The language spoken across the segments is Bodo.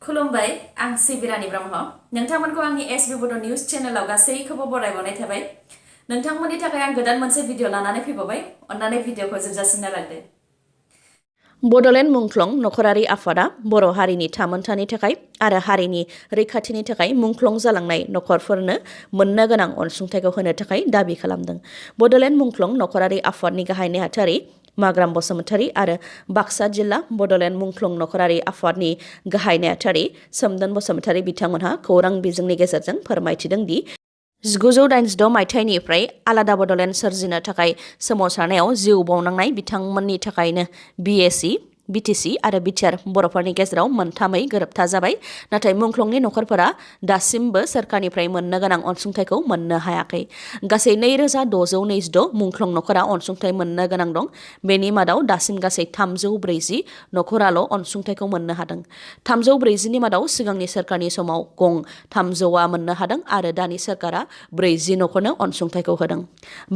खुलुमबाय आं सिबिरानि ब्रह्म नोंथांमोनखौ आंनि एसबी बड' निउज चेनेलाव गासैखौबो बरायबावनाय थाबाय। नोंथांमोननि थाखाय आं गोदान मोनसे भिडिअ लानानै फैबावबाय। अन्नानै भिडिअखौ जोबजासिम नायलांदो। बड'लेण्ड मुंख्लं नखरारि आफादा बर' हारिनि थामोन्थानि थाखाय आरो हारिनि रैखाथिनि थाखाय मुंख्लं जालांनाय नखरफोरनो मोननो गोनां अनसुंथाइखौ होनो थाखाय दाबि खालामदों। बड'लेण्ड मुंख्लं नखरारि आफादनि गाहाय नेहाथारि माग्राम बसुमतारी आरो बाक्सा जिल्ला बड'लेण्ड मुंख्लं नखरारि आफादनि गाहाय नेहाथारि सोमदोन बसुमतारी बिथांमोनहा खौरां बिजोंनि गेजेरजों फोरमायथिदों दि 1986 मायथाइनिफ्राय आलादा बड'लेण्ड सोरजिनो थाखाय सोमावसारनायाव जिउ बावनांनाय बिथांमोननि थाखायनो बिएसि बिटिसि आरो बिटिआर बर'फोरनि गेजेराव मोनथामै गोरोबथा जाबाय। नाथाय मुंख्लंनि नखरफोरा दासिमबो सोरखारनिफ्राय मोननो गोनां अनसुंथाइखौ मोननो हायाखै। गासै 2626 मुंख्लं नखरा अनसुंथाइ मोननो गोनां दं। बेनि मादाव दासिम गासै 340 नखराल' अनसुंथाइखौ मोननो हादों। 340 नि मादाव सिगांनि सोरखारनि समाव गं 300आ मोननो हादों आरो दानि सोरखारा 40 नखरनो अनसुंथाइखौ होदों।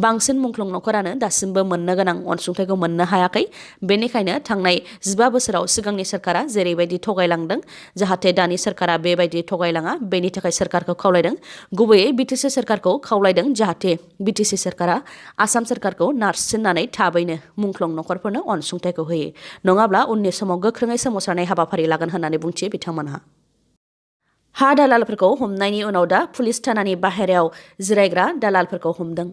बांसिन मुंख्लं नखरानो दासिमबो मोननो गोनां अनसुंथाइखौ मोननो हायाखै। बेनिखायनो थांनाय 15 बोसोराव सिगांनि सोरखारा जेरैबायदि थगायलांदों जाहाथे दानि सोरखारा बेबायदि थगायलाङा बेनि थाखाय सोरखारखौ खावलायदों। गुबैयै बिटिसि सोरखारखौ खावलायदों जाहाथे बिटिसि सोरखारा आसाम सोरखारखौ नारसिननानै थाबैनो मुंख्लं नखरफोरनो अनसुंथाइखौ होयो। नङाब्ला उननि समाव गोख्रोङै सोमावसारनाय हाबाफारि लागोन होननानै बुंथियो बिथांमोनहा। हा दालालफोरखौ हमनायनि उनाव दा पुलिस थानानि बाहेरायाव जिरायग्रा दालालफोरखौ हमदों।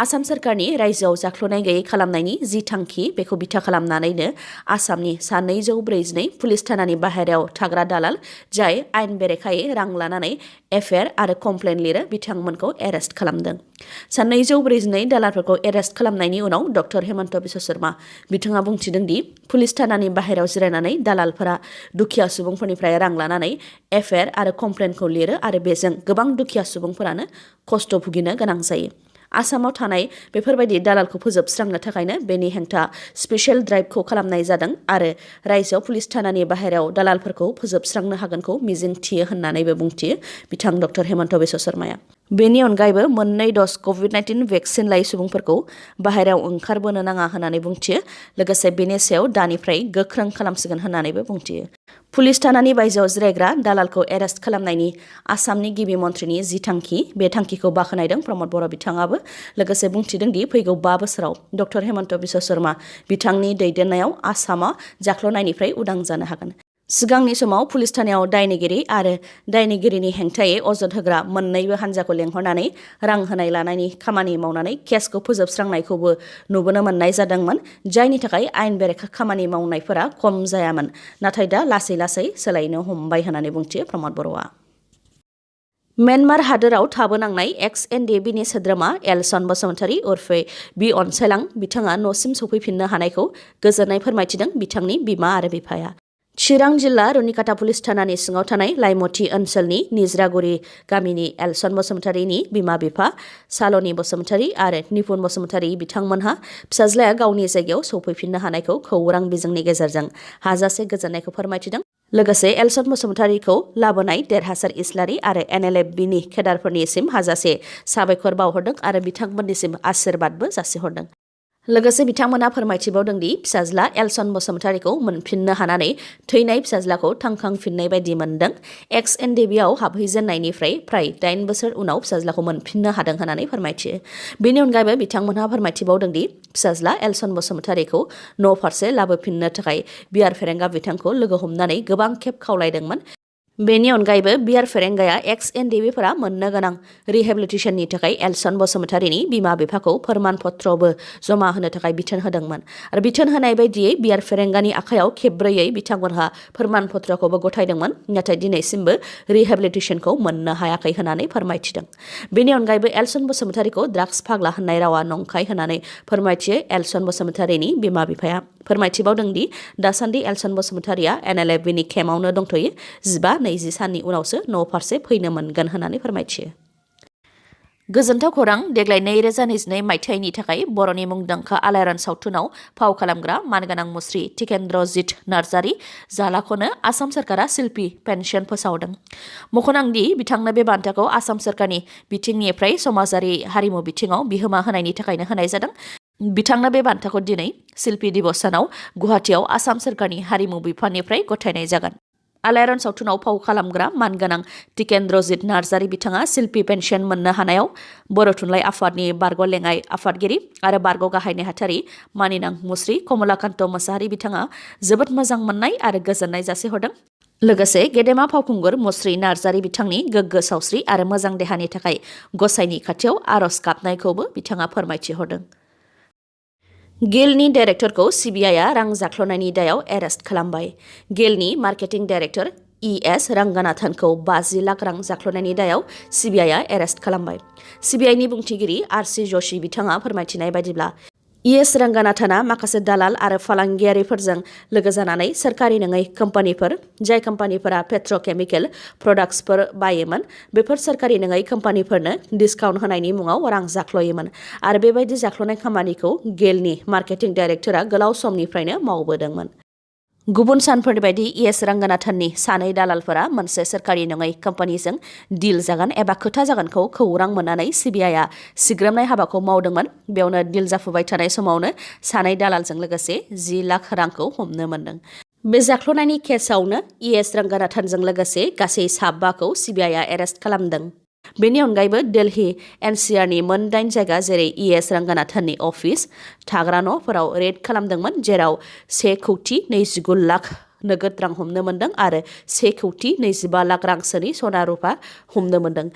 आसाम सोरखारनि रायजोआव जाख्ल'नाय गैयै खालामनायनि जि थांखि बेखौ बिथा खालामनानैनो आसामनि सा 242 पुलिस थानानि बाहेरायाव थाग्रा दालाल जाय आयेन बेरेखायै रां लानानै एफआइआर आरो कमप्लेन लिरो बिथांमोनखौ एरेस्ट खालामदों। सा 242 दालालफोरखौ एरेस्ट खालामनायनि उनाव डक्टर हेमन्त बिश्व शर्मा बिथाङा बुंथिदों दि पुलिस थानानि बाहेरायाव जिरायनानै दालालफोरा दुखिया सुबुंफोरनिफ्राय रां लानानै एफआइआर आरो कमप्लेनखौ लिरो आरो बेजों गोबां दुखिया सुबुंफोरानो खस्थ' भुगिनो गोनां जायो। आसामाव थानाय बेफोरबायदि दालालखौ फोजोबस्रांनो थाखायनो बेनि हेंथा स्पेशेल ड्राइभखौ खालामनाय जादों आरो रायजोआव पुलिस थानानि बाहेरायाव दालालफोरखौ फोजोबस्रांनो हागोनखौ मिजिंथियो होननानैबो बुंथियो बिथां डक्टर हेमन्त बिश्व शर्माया। बेनि अनगायैबो 2 द'ज कभिड-19 भेक्सिन लायै सुबुंफोरखौ बाहेरायाव ओंखारबोनो नाङा होननानै बुंथियो। लोगोसे बेनि सायाव दानिफ्राय गोख्रों खालामसिगोन होननानैबो बुंथियो। पुलिस थानानि बायजोआव जिरायग्रा दालालखौ एरेस्ट खालामनायनि आसामनि गिबि मन्थ्रिनि जि थांखि बे थांखिखौ बाख्नायदों प्रमद बर' बिथाङाबो। लोगोसे बुंथिदों दि फैगौ 5 बोसोराव डक्टर हेमन्त बिश्व शर्मा बिथांनि दैदेननायाव आसामा जाख्ल'नायनिफ्राय उदां जानो हागोन। सिगांनि समाव पुलिस थानायाव दायनिगिरि आरो दायनिगिरिनि हेंथायै अजद होग्रा मोन्नैबो हान्जाखौ लेंहरनानै रां होनाय लानायनि खामानि मावनानै केसखौ फोजोबस्रांनायखौबो नुबोनो मोननाय जादोंमोन जायनि थाखाय आयेन बेरेखा खामानि मावनायफोरा खम जायामोन। नाथाय दा लासै लासै सोलायनो हमबाय होननानै बुंथियो प्रमद बर'आ। म्यानमार हादोराव थाबोनांनाय एक्स एनडिएफबिनि सोद्रोमा एलसन बसुमतारी उर्फे बि अनसायलां बिथाङा न'सिम सफैफिननो हानायखौ गोजोननाय फोरमायथिदों बिथांनि बिमा आरो बिफाया। चिरां जिल्ला रुनिकाटा पुलिस थानानि सिङाव थानाय लाइमथि ओनसोलनि निज्रागुरि गामिनि एलसन बसुमतारीनि बिमा-बिफा सालनि बसुमतारी आरो निपुन बसुमतारी बिथांमोनहा फिसाज्लाया गावनि जायगायाव सफैफिननो हानायखौ खौरां बिजोंनि गेजेरजों हाजासे गोजोननायखौ फोरमायथिदों। लोगोसे एलसन बसुमतारीखौ लाबोनाय देरहासार इस्लारि आरो एनएलएफबिनि केडारफोरनिसिम हाजासे साबायखर बावहरदों आरो बिथांमोननिसिम आशीर्बादबो जासिहरदों। लोगोसे बिथांमोना फोरमायथिबावदों दि फिसाज्ला एलसन बसुमतारीखौ मोनफिननो हानानै थैनाय फिसाज्लाखौ थांखांफिननाय बायदि मोनदों। एक्स एनडिएफबिआव हाबहैजेननायनिफ्राय फ्राय 8 बोसोर उनाव फिसाज्लाखौ मोनफिननो हादों होननानै फोरमायथियो। बेनि अनगायैबो बिथांमोनहा फोरमायथिबावदों दि फिसाज्ला एलसन बसुमतारीखौ न' फारसे लाबोफिननो थाखाय बिआर फेरेंगा बिथांखौ लोगो हमनानै गोबां खेब खावलायदोंमोन। बेनि अनगायैबो बिआर फेरेंगाया एक्स एनडिएफबिफोरा मोननो गोनां रिहेबिलिटेसननि थाखाय एलसन बसुमतारीनि बिमा-बिफाखौ फोरमान पत्रबो जमा होनो थाखाय बिथोन होदोंमोन आरो बिथोन होनाय बायदियै बिआर फेरेंगानि आखायाव खेब्रैयै बिथांमोनहा फोरमान पत्रखौबो गथायदोंमोन नाथाय दिनैसिमबो रिहेबिलिटेसनखौ मोननो हायाखै होननानै फोरमायथिदों। बेनि अनगायैबो एलसन बसुमतारीखौ ड्राग्स फाग्ला होननाय रावा नंखाय होननानै फोरमायथियो एलसन बसुमतारीनि बिमा-बिफाया। फोरमायथिबावदों दि दासान्दि एलसन बसुमतारीया एनएलएफबिनि केम्पआवनो दंथ'यो। 15-20 साननि उनावसो न' फारसे फैनो मोनगोन होननानै फोरमायथियो। गोजोनथाव खौरां देग्लाय 2022 मायथाइनि थाखाय बर'नि मुंदांखा आलायारन सावथुनाव फाव खालामग्रा मानगोनां मुस्रि टिकेन्द्रजित नार्जारी जालाखौनो आसाम सोरखारा शिल्पी पेन्सन फोसावदों। मख'नांदि बिथांनो बे बान्थाखौ आसाम सोरखारनि बिथिंनिफ्राय समाजारि हारिमु बिथिङाव बिहोमा होनायनि थाखायनो होनाय जादों। बिथांनो बे बान्थाखौ दिनै शिल्पी दिवस सानाव गुवाहाटीआव आसाम सोरखारनि हारिमु बिफाननिफ्राय गथायनाय जागोन। आलायारन सावथुनाव फाव खालामग्रा मानगोनां टिकेन्द्रजित नार्जारी बिथाङा शिल्पी पेन्सन मोननो हानायाव बर' थुनलाइ आफादनि बारग' लेङाइ आफादगिरि आरो बारग' गाहाय नेहाथारि मानिनां मुस्रि कमलाकान्त मोसाहारि बिथाङा जोबोद मोजां मोननाय आरो गोजोननाय जासिहरदों। लोगोसे गेदेमा फावखुंगुर मुस्रि नार्जारी बिथांनि गोग्गो सावस्रि आरो मोजां देहानि थाखाय गसाइनि खाथियाव आर'ज गाबनायखौबो बिथाङा फोरमायथिहरदों। गेलनि डाइरेक्टरखौ सिबिआइआ रां जाख्ल'नायनि दायाव एरेस्ट खालामबाय। गेलनि मार्केटिं डाइरेक्टर ES रंगनाथनखौ 50 लाख रां जाख्ल'नायनि दायाव सिबिआइआ एरेस्ट खालामबाय। सिबिआइनि बुंथिगिरि RC जोशी बिथाङा फोरमायथिनाय बायदिब्ला ES रंगनाथना माखासे दालाल आरो फालांगियारिफोरजों लोगो जानानै सोरखारि नङै कम्पानिफोर जाय कम्पानिफोरा पेट्रकेमिकेल प्रडाक्ट्सफोर बायोमोन बेफोर सोरखारि नङै कम्पानिफोरनो डिस्काउन्ट होनायनि मुङाव रां जाख्ल'योमोन आरो बेबायदि जाख्ल'नाय खामानिखौ गेलनि मार्केटिं डाइरेक्टरा गोलाव समनिफ्रायनो मावबोदोंमोन। गुबुन सानफोरनि बायदि ES रंगनाथननि सानै दालालफोरा मोनसे सोरखारि नङै कम्पानिजों डिल जागोन एबा खोथा जागोनखौ खौरां मोननानै सिबिआइआ सिग्रोमनाय हाबाखौ मावदोंमोन। बेयावनो डिल जाफुबाय थानाय समावनो सानै दालालजों लोगोसे 10 लाख रांखौ हमनो मोनदों। बे जाख्ल'नायनि केसआवनो ES रंगनाथनजों लोगोसे गासै 5खौ सिबिआइआ एरेस्ट खालामदों। बेनि अनगायैबो दिल्ली NCRनि मोन 8 जायगा जेरै ES रंगनाथननि अफिस, थाग्रा न'फोराव रेड खालामदोंमोन जेराव 1,29 लाख नोगोद रां हमनो मोनदों आरो 1,25 लाख रांसोनि सना रुपा हमनो मोनदों।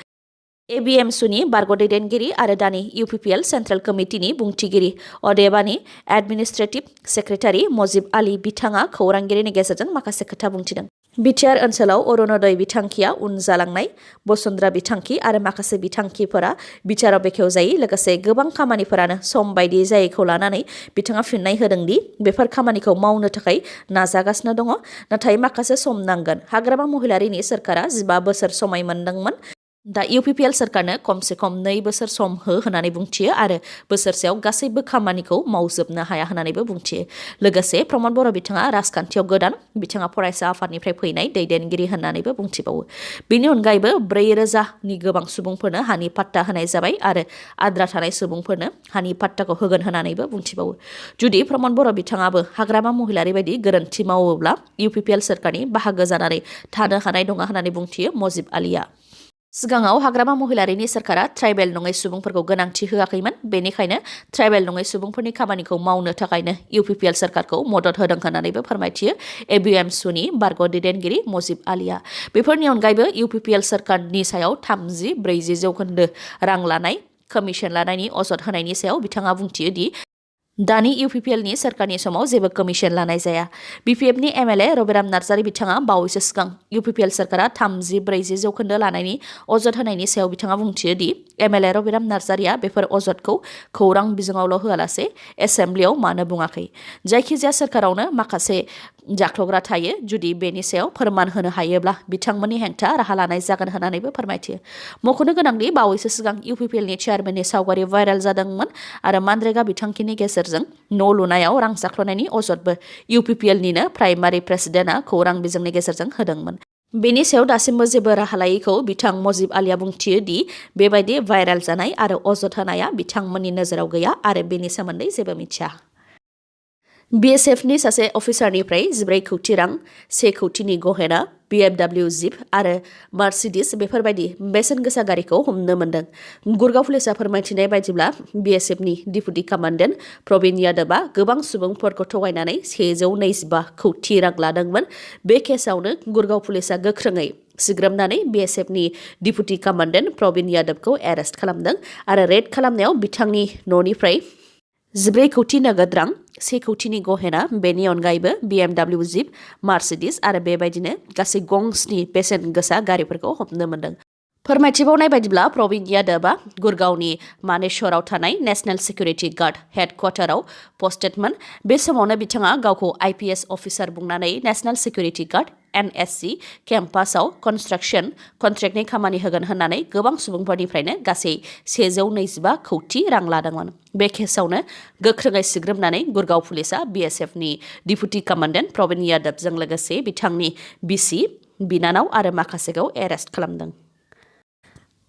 ABMSUनि बारग' दैदेनगिरि आरो दानि UPPL सेन्ट्रेल कमिटिनि बुंथिगिरि अदेबानि एडमिनिस्ट्रेटिभ सेक्रेटारि मजिब आली बिथाङा खौरांगिरिनि गेजेरजों माखासे खोथा बुंथिदों। बिटिआर ओनसोलाव अरुणोदय बिथांखिया उन जालांनाय, बसुन्धरा बिथांखि आरो माखासे बिथांखिफोरा बिचाराव बेखेवजायै लोगोसे गोबां खामानिफोरानो सम बायदि जायैखौ लानानै बिथाङा फिननाय होदों दि बेफोर खामानिखौ मावनो थाखाय नाजागासिनो दङ नाथाय माखासे सम नांगोन। हाग्रामा महिलारिनि सोरखारा 15 बोसोर समय मोनदोंमोन। दा UPPL सोरखारनो खमसे खम 2 बोसोर सम होननानै बुंथियो आरो बोसोरसेयाव गासैबो खामानिखौ मावजोबनो हाया होननानैबो बुंथियो। लोगोसे प्रमद बर' बिथाङा राजखान्थियाव गोदान, बिथाङा फरायसा आफादनिफ्राय फैनाय दैदेनगिरि होननानैबो बुंथिबावो। बेनि अनगायैबो 4,000नि गोबां सुबुंफोरनो हानि पाट्टा होनाय जाबाय आरो आद्रा थानाय सुबुंफोरनो हानि पाट्टाखौ होगोन होननानैबो बुंथिबावो। जुदि प्रमद बर' बिथाङाबो हाग्रामा महिलारि बायदि गोरोन्थि मावोब्ला UPPL सोरखारनि बाहागो जानानै थानो हानाय नङा होननानै बुंथियो मजिब आलीआ। सिगाङाव हाग्रामा महिलारिनि सोरखारा ट्राइबेल नङै सुबुंफोरखौ गोनांथि होआखैमोन, बेनिखायनो ट्राइबेल नङै सुबुंफोरनि खामानिखौ मावनो थाखायनो UPPL सोरखारखौ मदद होदों होननानैबो फोरमायथियो ABMSUनि बारग' दैदेनगिरि मजिब आलीआ। बेफोरनि अनगायैबो UPPL सोरखारनि सायाव 30-40 जौखोन्दो रां लानाय, कमिसन लानायनि अजद होनायनि सायाव बिथाङा बुंथियो दि दानि UPPLनि सोरखारनि समाव जेबो कमिसन लानाय जाया। BPFनि MLA रबिराम नार्जारी बिथाङा बावैसो सिगां UPPL सोरखारा 30-40 जौखोन्दो लानायनि अजद होनायनि सायाव बिथाङा बुंथियो दि MLA रबिराम नार्जारीया बेफोर अजदखौ खौरां बिजोङावल' होआलासे एसेम्ब्लियाव मानो बुङाखै। जायखिजाया सोरखारावनो माखासे जाख्ल'ग्रा थायो, जुदि बेनि सायाव फोरमान होनो हायोब्ला बिथांमोननि हेंथा राहा लानाय जागोन होननानैबो फोरमायथियो। मख'नो गोनांदि बावैसो सिगां UPPLनि चेयारमेननि सावगारि भाइरेल जादोंमोन आरो मानरेगा बिथांखिनि गेजेरजों न' लुनायाव रां जाख्ल'नायनि अजदबो UPPLनिनो प्राइमारि प्रेसिडेन्टआ खौरां बिजोंनि गेजेरजों होदोंमोन। बेनि सायाव दासिमबो जेबो राहा लायैखौ बिथां मजिब आलीआ बुंथियो दि बेबायदि भाइरेल जानाय आरो अजद होनाया बिथांमोननि नोजोराव गैया आरो बेनि सोमोन्दै जेबो मिथिया। BSFनि सासे अफिसारनिफ्राय 14 कौटि रां, 1 कौटिनि गहेना, BMW जिप आरो मार्सिडिज बेफोरबायदि बेसेन गोसा गारिखौ हमनो मोन्दों। गुरगाव पुलिसआ फोरमायथिनाय बायदिब्ला BSFनि डिपुटि कमान्डेन्ट प्रवीण यादवआ गोबां सुबुंफोरखौ थगायनानै 125 कौटि रां लादोंमोन। बे केसआवनो गुरगाव पुलिसआ गोख्रोङै सिग्रोमनानै BSFनि डिपुटि कमान्डेन्ट प्रवीण यादवखौ एरेस्ट खालामदों आरो रेड खालामनायाव बिथांनि न'निफ्राय 14 कौटि नोगोद रां, 1 कौटिनि गहेना, बेनि अनगायैबो BMW जिप, मार्सिडिज आरो बेबायदिनो गासै गंस्नि बेसेन गोसा गारिफोरखौ हमनो मोन्दों। फोरमायथिबावनाय बायदिब्ला प्रवीण यादवआ गुरगावनि मानेश्वराव थानाय नेशनेल सिकिउरिटि गार्ड हेडक्वार्टाराव पस्टेडमोन। बे समावनो बिथाङा गावखौ IPS अफिसार बुंनानै नेशनेल सिकिउरिटि गार्ड NSC केम्पासआव कन्स्ट्राक्सन कन्ट्रेक्टनि खामानि होगोन होननानै गोबां सुबुंफोरनिफ्रायनो गासै 125 कौटि रां लादोंमोन। बे केसआवनो गोख्रोङै सिग्रोमनानै गुरगाव पुलिसआ BSFनि डिपुटि कमान्डेन्ट प्रवीण यादवजों लोगोसे बिथांनि बिसि, बिनानाव आरो माखासेखौ एरेस्ट खालामदों।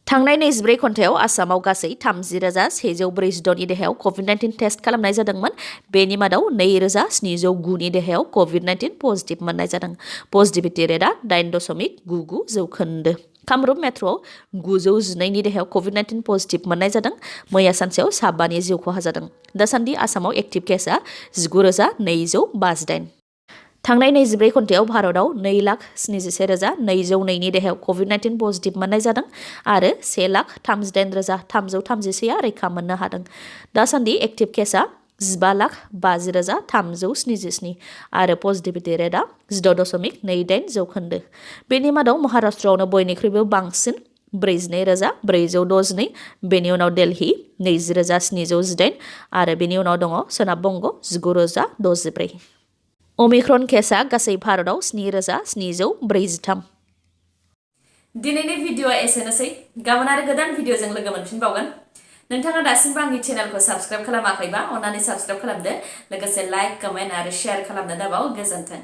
थांनाय 24 घन्टायाव आसामाव गासै 30,142 नि देहायाव कभिड-19 टेस्ट खालामनाय जादोंमोन। बेनि मादाव 2,709 नि देहायाव कभिड-19 पजिटिभ मोननाय जादों। पजिटिभिटि रेटआ 8.99%। कामरुप मेट्र'आव 912 नि देहायाव कभिड-19 पजिटिभ मोननाय जादों। मैया सानसेयाव 7 जिउ खहा जादों। दासान्दि आसामाव एक्टिभ केसआ 19,258। थांनाय 24 घन्टायाव भारतआव 2,71,202 नि देहायाव कभिड-19 पजिटिभ मोननाय जादों आरो 1,38,333 आ रैखा मोननो हादों। दासान्दि एक्टिभ केसआ 15,50,377 आरो पजिटिभिटि रेटआ 16.28%। बेनि मादाव महाराष्ट्रआवनो बयनिख्रुइबो बांसिन 42,462, बेनि उनाव दिल्ली 20,718 आरो बेनि उनाव दङ सोनाब बंग 19,064। अमिक्रन केसआ गासै भारतआव 7,743। दिनैनि भिडिअ'आ एसेनोसै। गाबोन आरो गोदान भिडिअ'जों लोगो मोनफिनबावगोन। नोंथाङा दासिमबो आंनि चेनेलखौ साबस्क्राइब खालामाखैबा अन्नानै साबस्क्राइब खालामदो। लोगोसे लाइक, कमेन्ट आरो शेयार खालामनो दाबाव। गोजोन्थों।